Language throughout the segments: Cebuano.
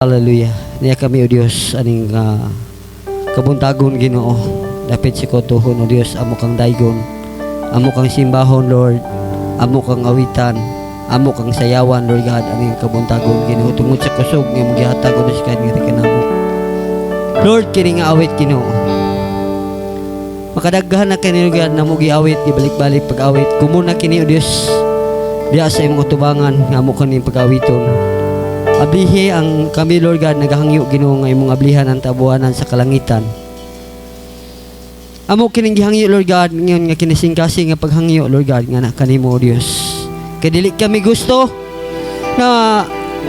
Hallelujah. Niya kami, O Dios, aning kabuntagon, Ginoo. Dapit sa kautuhon, O Dios, amo kang daygon. Amo kang simbahon, Lord. Amo kang awitan. Amo kang sayawan, Lord God, aning kabuntagon, Ginoo. Tungod sa kusog nga imong gihatag, O Dios God, nga kanamo. Lord, kini nga awit, Ginoo. Makadaghan na kini, Lord God, namo giawit, gibalik-balik pag-awit. Kumo na kini, O Dios, diya sa imong utubangan nga amo kaning pag-awiton. Ablihi ang kami, Lord God, nagahangyo, Ginoo, nga imong ablihan ang tabuanan sa kalangitan. Amo kining gihangyo, Lord God, ngayon nga kinisingkasing nga paghangyo, Lord God, nga na kanimo, O Dios. Kay dili kami gusto na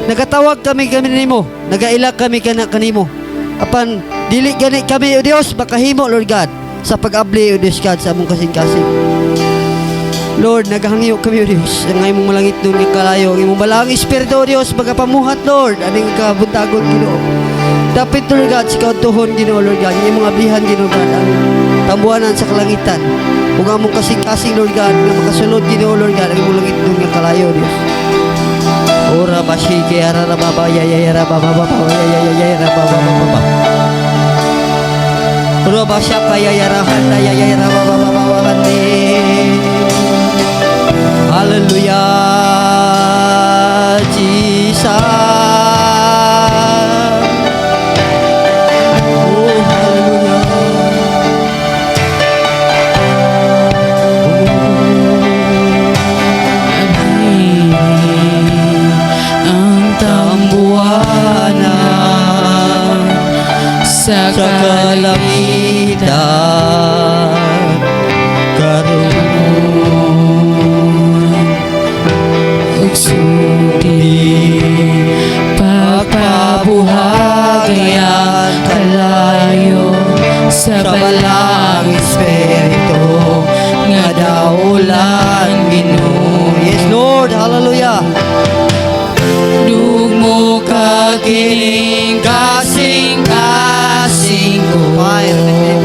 nagatawag kami kami nimo, nagaila kami kana kanimo. Apan dili gani kami, O Dios, makahimo, Lord God, sa pag-abli, O Dios God, sa among kasing-kasing. Lord, naghangyo kami, O Diyos, ang imong malangit nun nga kalayo, ang imong balaang espiritu, O Diyos, magapamuhat, Lord, aning kabuntagon, Ginoo. Dapit, Lord God, sa kautuhon, Ginoo, Lord God, ang imong ablihan, Ginoo God, ang tambuanan sa kalangitan. Ug ang among kasing-kasing, Lord God, nga makasulod, Ginoo, Lord God, ang imong langit nun nga kalayo, Diyos. Ora bashike arara baba ya ya ya ra baba baba ya ya ya ya ra baba baba baba. Ora basha kaya ya ra handa ya ya ra baba baba baba ni. Hallelujah, Jesus. Oh, hallelujah. Ablihi ang tambuanan sa Sa kalangitan karon. Ug sugdi pagpabuhag ang kalayo sa Sa balang balang espiritu nga daulan, Ginoo. Yes, Lord, hallelujah. Dugmo ka kining kasing-kasing ko. Fire.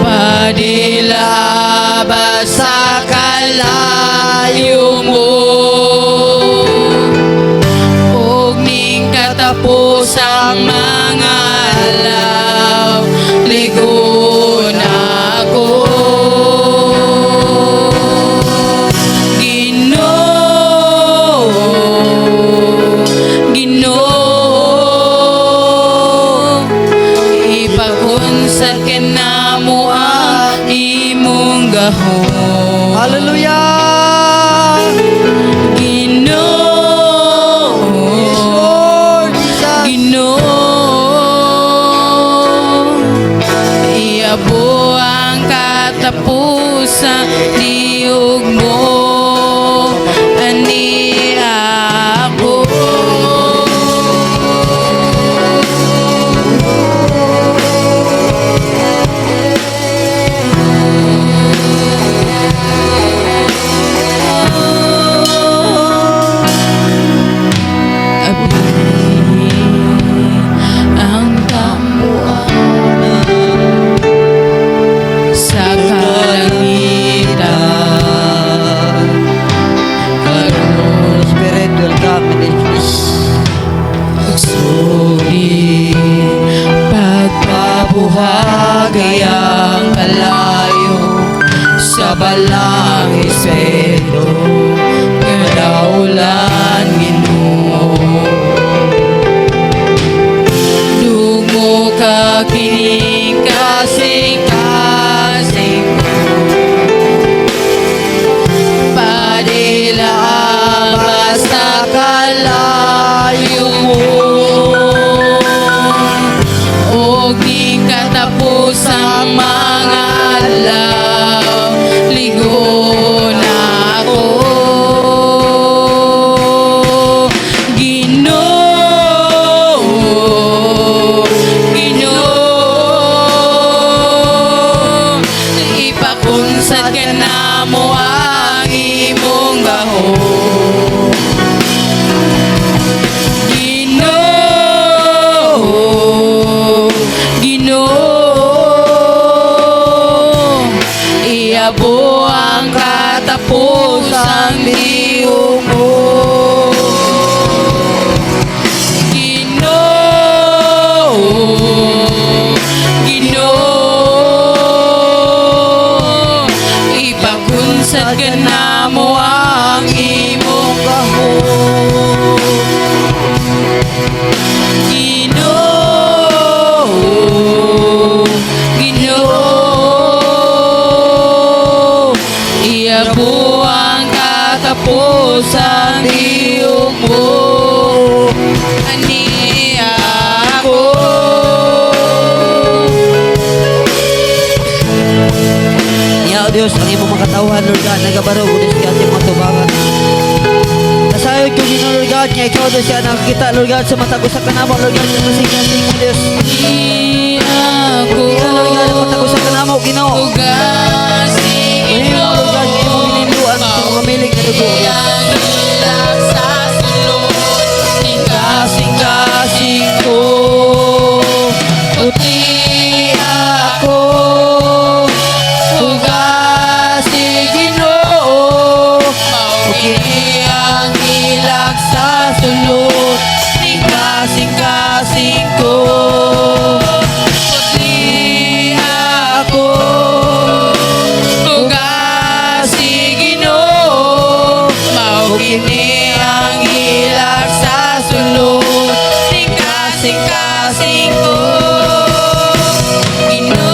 Padila ba sa kalayo mo ug ning katapusang mga adlaw, ligon ako. Ginoo, Ginoo, ipahunsat kanamo ang imong gahom. Hallelujah. Ginoo, Yes, Lord Jesus. Ginoo, iabo ang katapusan diog mo ani ako. Ablihi ang tambuanan sa kalangitan karon. Spirit will come in this place. Sugdi pagpabuhag ang kalayo sa balang espiritu nga daulan, Ginoo. Dugmo ka kining kasing-kasing ko. Padila basta kalayo mo ug ning katapusang mga adlaw, ligon ako. Lord God, nagabarog, O Diyos God, sa imong atubangan. Nasayod ko, Ginoo, Lord God, nga ikaw, Diyos, siya nakakita, Lord God, sa matag usa kanamo, Lord God, sa kasing-kasing mo, Diyos. Ako Ikaw, Lord God, ang matag usa kanamo, Ginoo. Ugasi. Mahimo, Lord God, nga imong gininduan sa mga milig nga dugo, Diyos. Ang sa sulod Kasing-kasing ko, puti ako. Ugasi, Ginoo. Mao kini ang ilak sa sulod ni kasing-kasing ko. Puti ako. Ugasi, Ginoo. Mao kini ang ilak sa sulod ni kasing-kasing ko. Ginoo,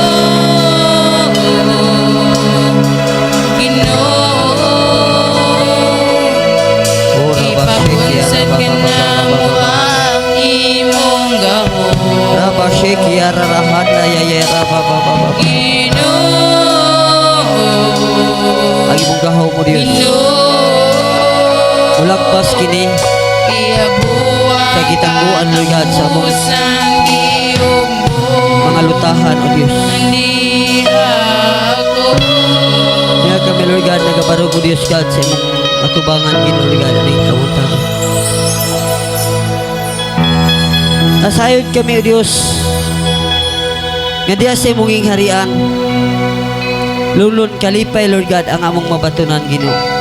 Ginoo, ipapunsad ka na mo ang imong gahom. Rabashiki, yararahanda, yaya, rababababa. Ginoo, Ang imong gahom mo, Diyos. Ginoo, Mulagpas kini Ihabuan sa gitangguan, Lord God, sa among sang giugbo. Mga lutahan, O Diyos. Diha ako. Kaya kami, Lord God, nagabarog, O Diyos God, sa imong atubangan, Ginoo, Lord God, aning kabuntag. Nasayod kami, O Diyos, nga diya sa imong harian, lunlun kalipay, Lord God, ang among mabatunan, Ginoo.